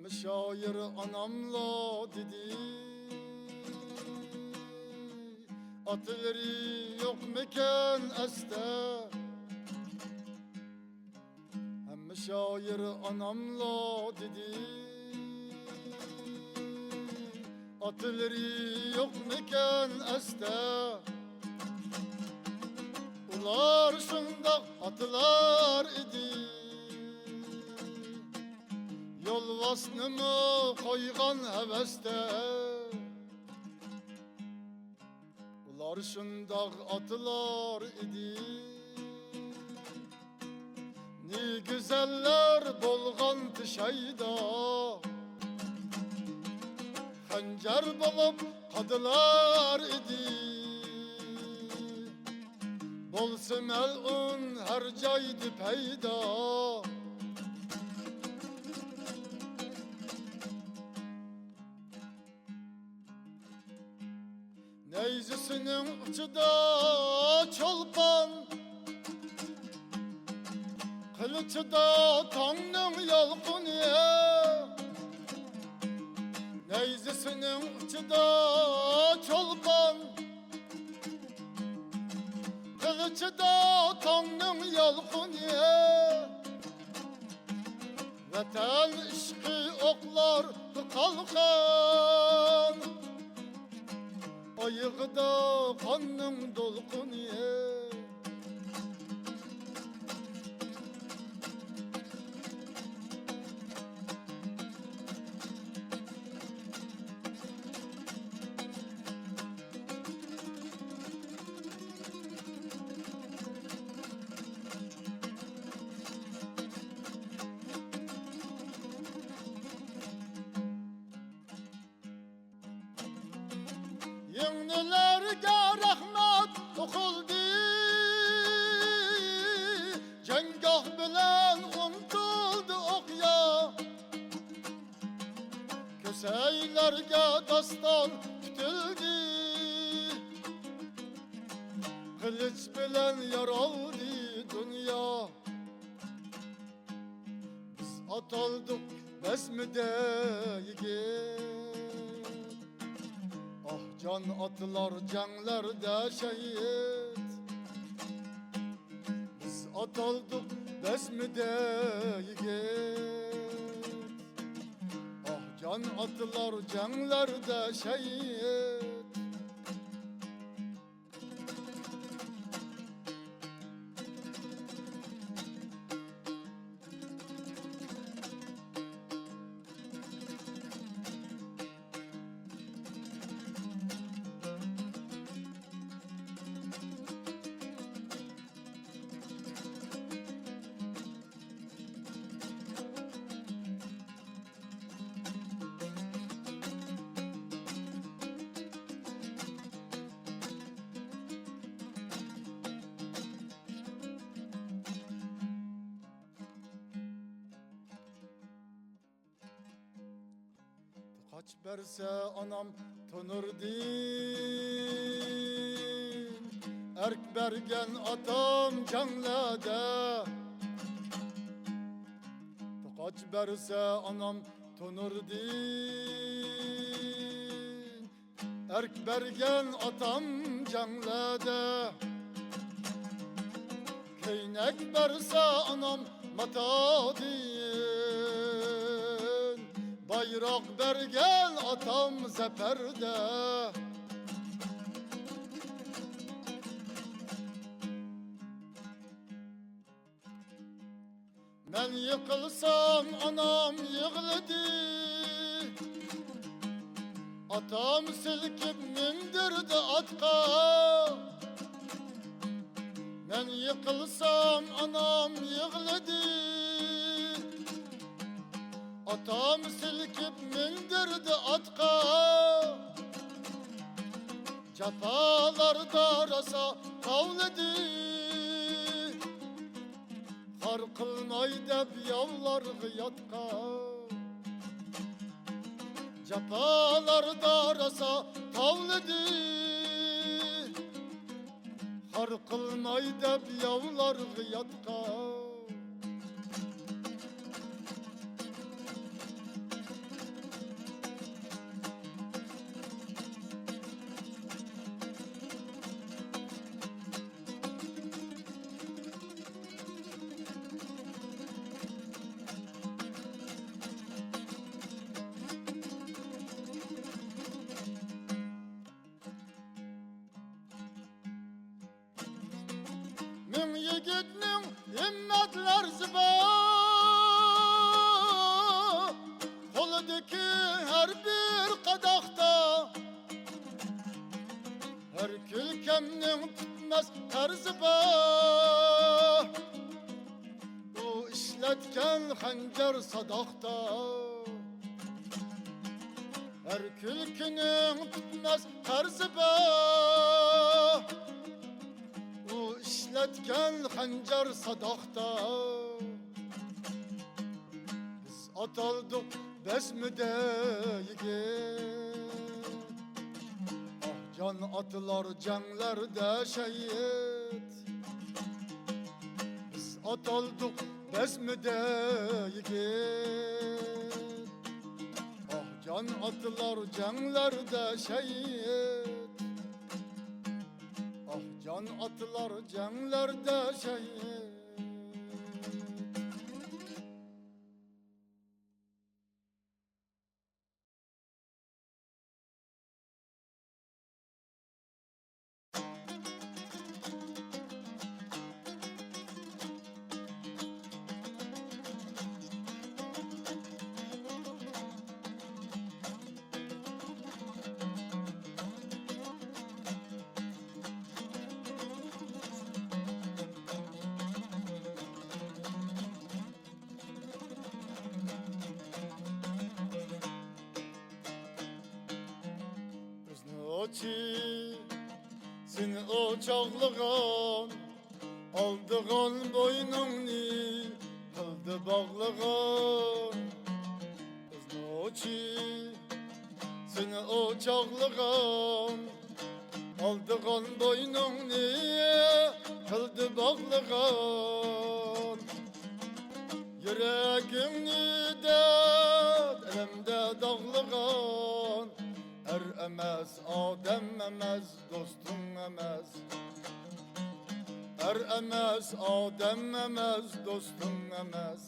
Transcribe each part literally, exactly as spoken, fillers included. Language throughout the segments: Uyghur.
شائىر ئاناملا دېدى، ئاتىلىرى يوقمىكەن ئەستە؟ ھەممە شائىر ئاناملا دېدى، ئاتىلىرى يوقمىكەن ئەستە؟ ئۇلار شۇنداق ئاتىلار ئىدى، يولۋاسنىمۇ قويغان ھەۋەستە. ئۇلار شۇنداق ئاتىلار ئىدى، نى گۈزەللەر بولغان تىشايدا، خەنجەر بولۇپ قادىلار ئىدى، بولسا مەلئۇن ھەر جايدا پەيدا. نەيزىسىنىڭ ئۇچىدا چولپان، قىلىچىدا تاڭنىڭ يالقۇنى. نەيزىسىنىڭ ئۇچىدا چولپان، قىلىچىدا تاڭنىڭ يالقۇنى. ۋەتەن ئىشقى ئوقلاردا قالقان، ئايىغىدا قاننىڭ دولقۇنى. يىڭنىلەرگە رەھمەت ئوقۇلدى، جەڭگاھ بىلەن ئۇنتۇلدى ئوقيا. كۆسەيلەرگە داستان پۈتۈلدى، قىلىچ بىلەن يارالدى دۇنيا. بىز ئاتالدۇق بەزمىدە يىگىت، ئاھ جان ئاتىلار جەڭلەردە شەھىت. بىز ئاتالدۇق بەزمىدە يىگىت، ئاھ جان ئاتىلار جەڭلەردە شەھىت. توقاچ بەرسە ئانام تونۇردىن، ئەرك بەرگەن ئاتام جەڭلەردە. توقاچ بەرسە ئانام تونۇردىن، ئەرك بەرگەن ئاتام جەڭلەردە. كەينەك بەرسە ئانام ماتادىن، بايراق بەرگەن ئاتام زەپەردە. مەن يىقىلسام ئانام يىغلىدى، ئاتام سىلكىپ مىندۈردى ئاتقا. مەن يىقىلسام ئانام يىغلىدى، ئاتام سىلكىپ مىندۈردى ئاتقا. جاپالاردا راسا تاۋلىدى، خار قىلماي دەپ ياۋلارغا ياتقا. جاپالاردا راسا تاۋلىدى، خار قىلماي دەپ ياۋلارغا ياتقا. يىگىتنىڭ ھىممەت لەرزى بار، قولىدىكى ھەر بىر قاداقتا. ھەر كۈلكەمنىڭ پۈتمەس قەرزى بار، ئۇ ئىشلەتكەن خەنجەر ساداقتا. ھەر كۈلكىنىڭ پۈتمەس قەرزى بار، ئۇ ئىشلەتكەن خەنجەر ساداقتا. بىز ئاتالدۇق بەزمىدە يىگىت، ئاھ جان ئاتىلار جەڭلەردە شەھىت. بىز ئاتالدۇق بەزمىدە يىگىت، ئاھ جان ئاتىلار جەڭلەردە شەھىت. ئاھ جان ئاتىلار جەڭلەردە شەھىت. ئۆزنى ئوچى سېنى ئوچاقلىغان، ئالدىغان بوينۇڭنى قىلدى باغلىغان. ئۆزنى ئوچى سېنى ئوچاقلىغان، ئالدىغان بوينۇڭنى قىلدى باغلىغان. يۈرىكىڭنى دەرد ئەلەمدە داغلىغان، ئەر ئەمەس، ئادەم ئەمەس، دوستۇڭ ئەمەس. ئەر ئەمەس، ئادەم ئەمەس، دوستۇڭ ئەمەس.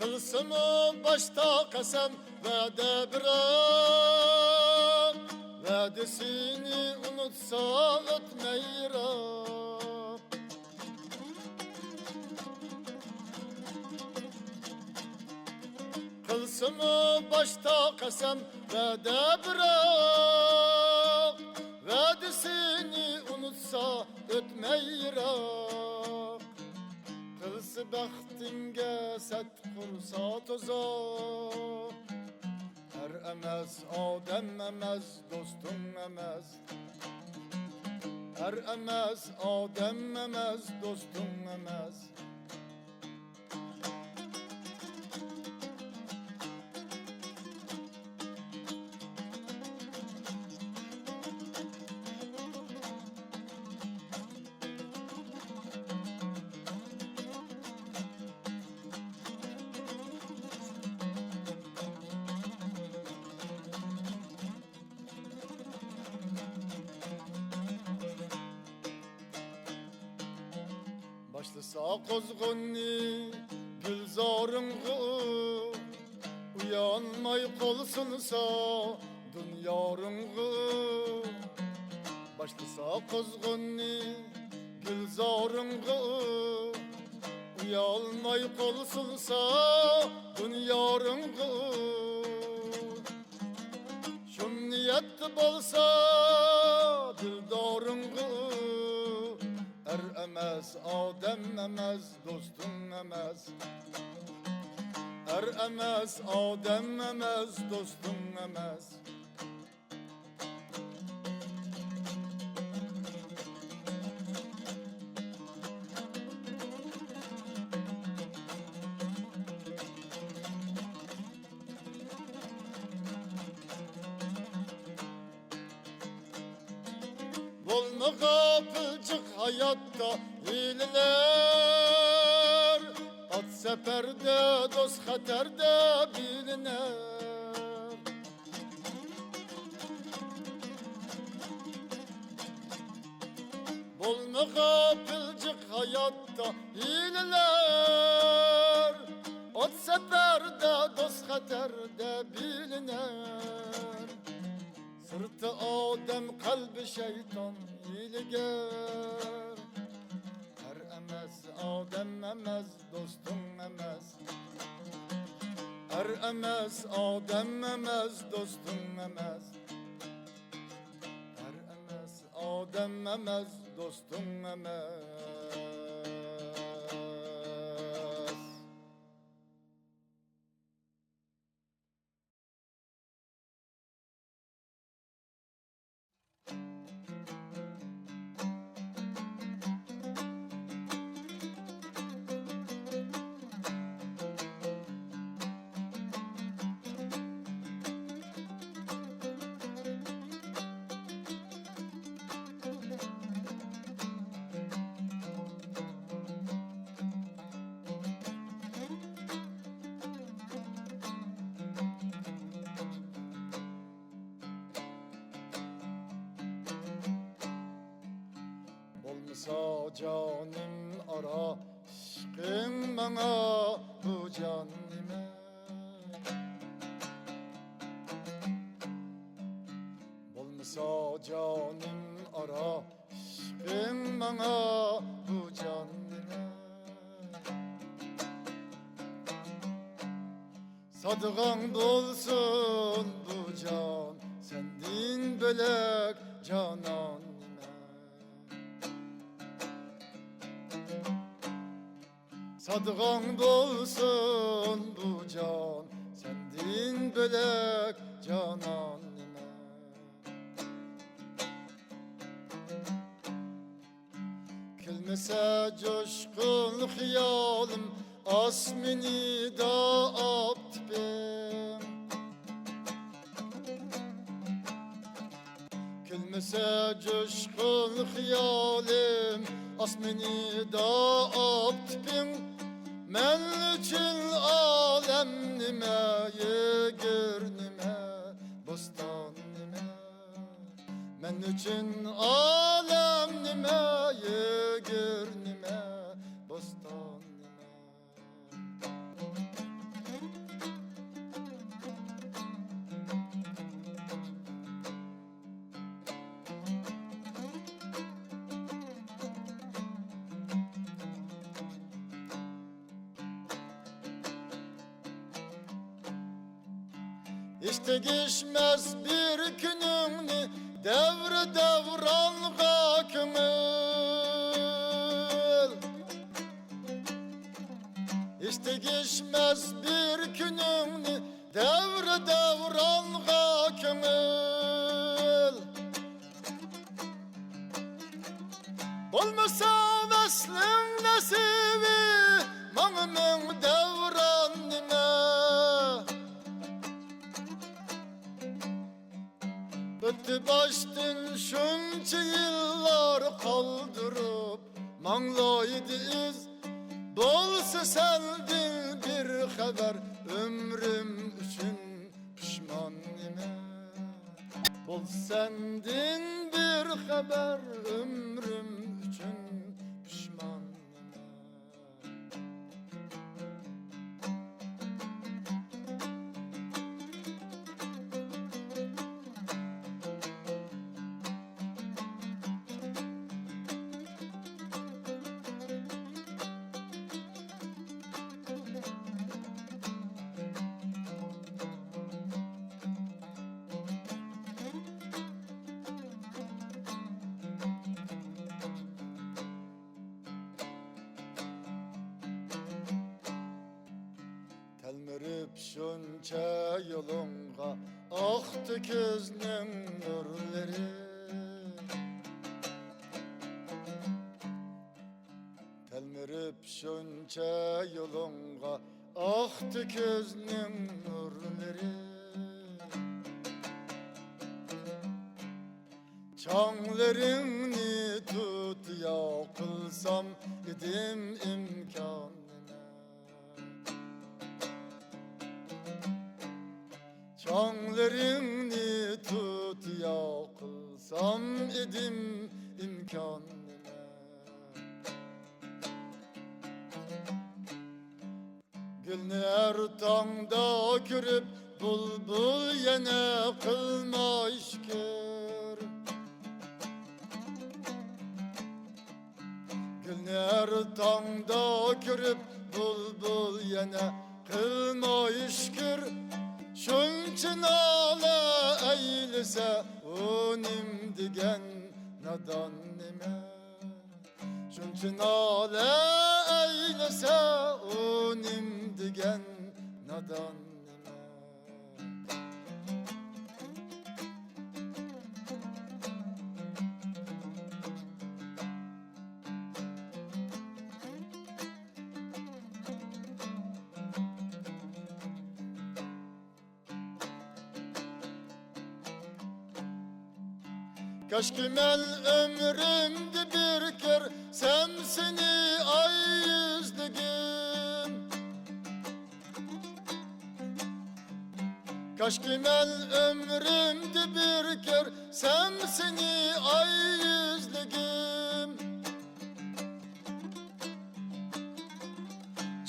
قىلسىمۇ باشتا قەسەم، ۋەدە بىراق، ۋەدىسىنى ئۇنتۇسا ئۆتمەي يىراق. قىلسىمۇ باشتا قەسەم، ۋەدە بىراق، ۋەدىسىنى ئۇنتۇسا ئۆتمەي يىراق. قىلسا بەختىڭگە سەت، قۇرسا تۇزاق. ئەر ئەمەس، ئادەم ئەمەس، دوستۇڭ ئەمەس. ئەر ئەمەس، ئادەم ئەمەس، دوستۇڭ ئەمەس. باشلىسا قوزغۇننى گۈلزارىڭغا، ئۇيانماي قول سۇنسا دۇنيارىڭغا. باشلىسا قوزغۇننى گۈلزارىڭغا، ئۇيالماي قول سۇنسا دۇنيارىڭغا. شۇم نىيەتتە بولسا دىلدارىڭغا، ئەر ئەمەس، ئادەم ئەمەس، دوستۇڭ ئەمەس. ئەر ئەمەس، ئادەم ئەمەس، دوستۇڭ ئەمەس. بولما غاپىل جىق ھاياتتا ھىيلىلەر، ئات سەپەردە، دوست خەتەردە بىلىنەر. بولمىغا بىلجىق ھاياتتا ھىيلىلەر، ئوت سەپەردە، دوست خەتەردە بىلىنەر. سىرتى ئادەم، قەلبى شەيتان ھىيلىگەر. ئەر ئەمەس، ئادەم ئەمەس، دوستۇڭ ئەمەس. ئەر ئەمەس، ئادەم ئەمەس، دوستۇڭ ئەمەس. ئەر ئەمەس، ئادەم ئەمەس، دوستۇڭ ئەمەس. بولمىسا جانىم ئارا، ئىشقىڭ ماڭا بۇ جان نېمە؟ بولمىسا جانىم ئارا، ئىشقىڭ ماڭا بۇ جان نېمە؟ سادىقىڭ بولسۇن بۇ جان، سەندىن بۆلەك جانان نېمە؟ سادىقىڭ بولسۇن بۇ جان، سەندىن بۆلەك جانان نېمە؟ كۈلمىسە جۇشقۇن خىيالىم، ئاسمىنىدا ئاپتىپىم. كۈلمىسە جۇشقۇن خىيالىم، ئاسمىنىدا ئاپتىپىڭ. مەن ئۈچۈن ئالەم نېمە، يۈگۈر نېمە، بوستان نېمە؟ مەن ئۈچۈن ئالەم نېمە، يۈگۈر نېمە، بوستان نېمە؟ ھېچ تېگىشمەس بىر كۈنۈڭنى دەۋر دەۋرانغا كۆڭۈل. ھېچ تېگىشمەس بىر كۈنۈڭنى دەۋر دەۋرانغا كۆڭۈل. بولمىسا ۋەسلىڭ نەسىۋى، ماڭىمىڭ دەۋران نېمە؟ ئۆتتى باشتىن شۇنچە يىللار قالدۇرۇپ، ماڭلايدۇ ئىز. بولسا سەندىن بىر خەۋەر، ئۆمرۈم ئۈچۈن پىشمان نېمە؟ بولسا سەندىن بىر خەۋەر، ئۆمرۈم ئۈچۈن پىشمان نېمە؟ تەلمۈرۈپ شۇنچە يولۇڭغا ئاقتى كۆزنىڭ نۇرلىرى. تەلمۈرۈپ شۇنچە يولۇڭغا ئاقتى كۆزنىڭ نۇرلىرى. چاڭلىرىڭنى تۇتىيا قىلسام ئىدىم ئىمكان نېمە؟ چاڭلىرىڭنى تۇتىيا قىلسام ئىدىم ئىمكان نېمە؟ كۆرۈپ بۇلبۇل يەنە قىلماي شۈكۈر. گۈلنەر تاڭدا كۆرۈپ بۇلبۇل يەنە قىلماي شۈكۈر. شۇنچە نالە ئەيلىسە ئۇ نېمە دېگەن نادان نېمە؟ شۇنچە نالە ئەيلىسە ئۇ نېمە دېگەن نادان نېمە؟ كاشكى مەن ئۆمرۈمدە بىر كۆرسەم سېنى، ئاي يۈزلۈكۈم. كاشكى مەن ئۆمرۈمدە بىر كۆرسەم سېنى، ئاي يۈزلۈكۈم.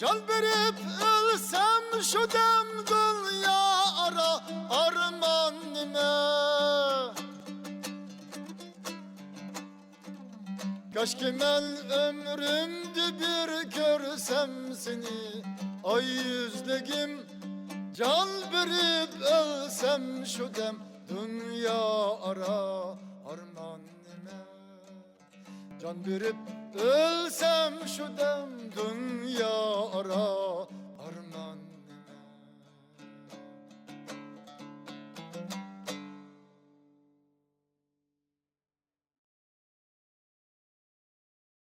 جان بېرىپ ئۆلسەم شۇ دەم دۇنيا ئارا، ئارمان نېمە؟ كاشكى مەن ئۆمرۈمدە بىر كۆرسەم سېنى، ئاي يۈزلۈكۈم. جان بېرىپ ئۆلسەم شۇ دەم دۇنيا ئارا، ئارمان نېمە؟ جان بېرىپ ئۆلسەم شۇ دەم دۇنيا ئارا،